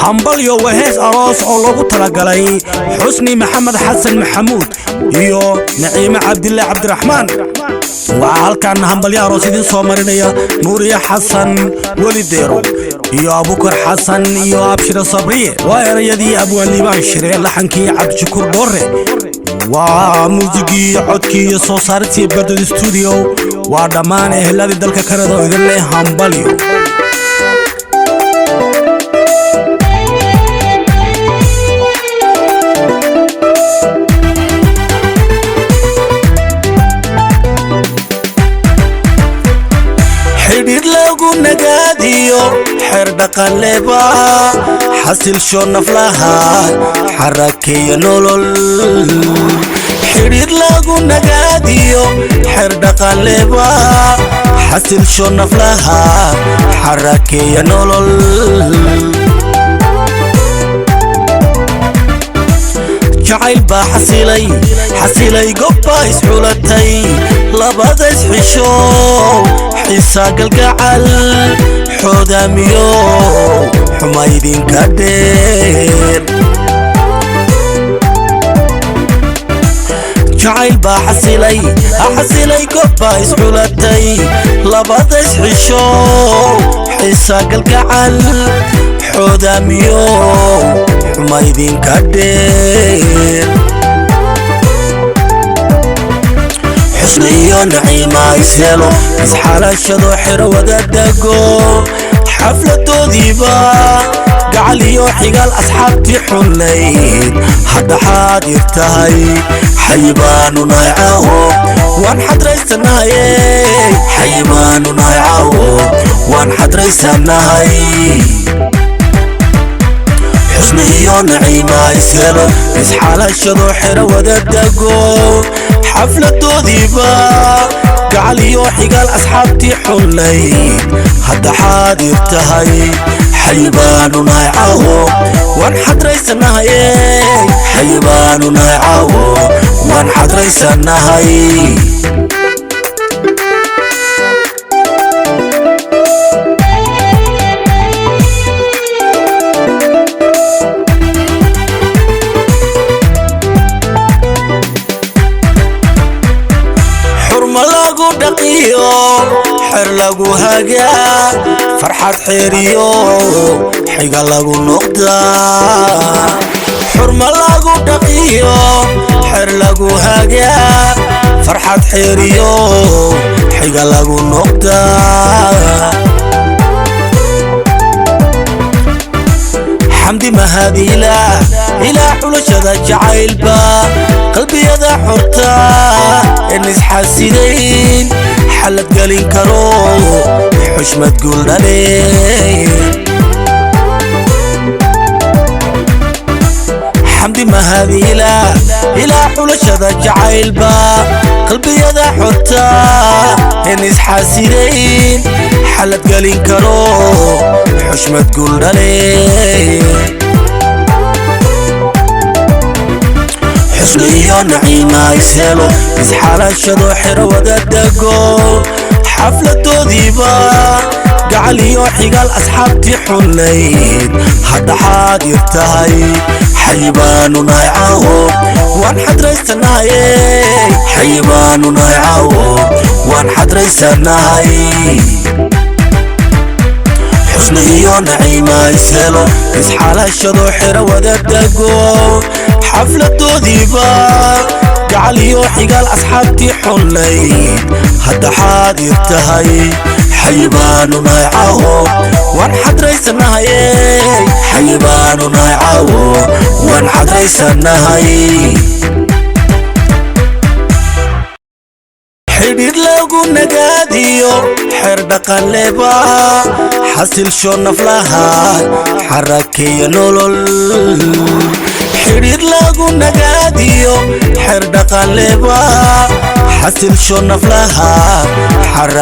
Hambalyo waa hees aroos oo loogu talagalay Xusni Maxamed Xasan Maxamuud iyo Naciime Cabdilaahi Cabdiraxmaan. Waxaa halkan hambalyo aroos idiin soo marinaya Nuuriye Xasan Weli Deero iyo Abukar Xasan iyo Abshire Sabriye. Waa erayadii Abwaan Liibaan Shire, laxankii Cabdishakuur Dhoore, waa muusigii, codkii iyo soo saaristii Berdod Studio. Waa dhammaan eheladii dalka Kanada oo idin leh hambalyo. Xidhiidh lagu nagaadiyo xeer dhaqanleba, xasilsho naflaha, xarakeeya nolol. Xidhiidh lagu nagaadiyo xeer dhaqanleba, xasilsho naflaha, xarakeeya nolol. Jacayl baa xasilay, xasilay, gobbaa isxulatay, labada isxisho, xiisaa galgacal xoodaamiyo, xuma idinka dheer. Jacayl baa xasilay, xasilay, gobbaa isxulatay, labada isxisho, xiisaa galgacal xoodaamiyo, xuma idinka dheer. Xusni iyo Naciima ishelo, isxalashado, xero wadaadago, xafladoodiiba gacal iyo xigaal, asxaabtii xunayd hadda xaadir tahay. Xayibaanu nahay caawo, waan xadraysanahaye. Xayibaanu nahay caawo, waan xadraysanahay. Xusni iyo Naciima ishelo, isxalashado, xero wadaadago, xafladoodiiba gacal iyo xigaal, asxaabtii xunayd hadda xaadir tahay. Xayibaanu nahay caawo, waan xadraysanahaye. Xayibaanu nahay caawo, waan xadraysanahay. Xurma lagu dhaqiyo, xer lagu hagaa, farxad xeeriyo xiga lagu noqdaa. Xurma lagu dhaqiyo, xer lagu hagaa, farxad xeeriyo xiga lagu noqdaa. Xamdi mahad ilaah, ilaa xulashada jacaylba, qalbiyada xorta en isxasidayn, xalad gelin karo, xushmad guuldhale. Xamdi mahad ilaah, ilaa xulashada jacaylba, qalbiyada xorta en isxasidayn, xalad gelin karo, xushmad guuldhale. Xusni iyo Naciima ishelo, isxalashado, xero wadaadago, xafladoodiiba gacal iyo xigaal, asxaabtii xunayd hadda xaadir tahay. Xayibaanu nahay caawo, waan xadraysanahaye. Xayibaanu nahay caawo, waan xadraysanahay. Xusni iyo Naciima ishelo, isxalashado, xero wadaadago, xafladoodiiba gacal iyo xigaal, asxaabtii xunayd hadda xaadir tahay. Xayibaanu nahay caawo, waan xadraysanahaye. Xayibaanu nahay caawo, waan xadraysanahay. Xidhiidh lagu nagaadiyo xeer dhaqanleba, xasilsho naflaha, xarakeeya nolol. Xidhiidh lagu nagaadiyo xeer dhaqanleba, xasilsho naflaha.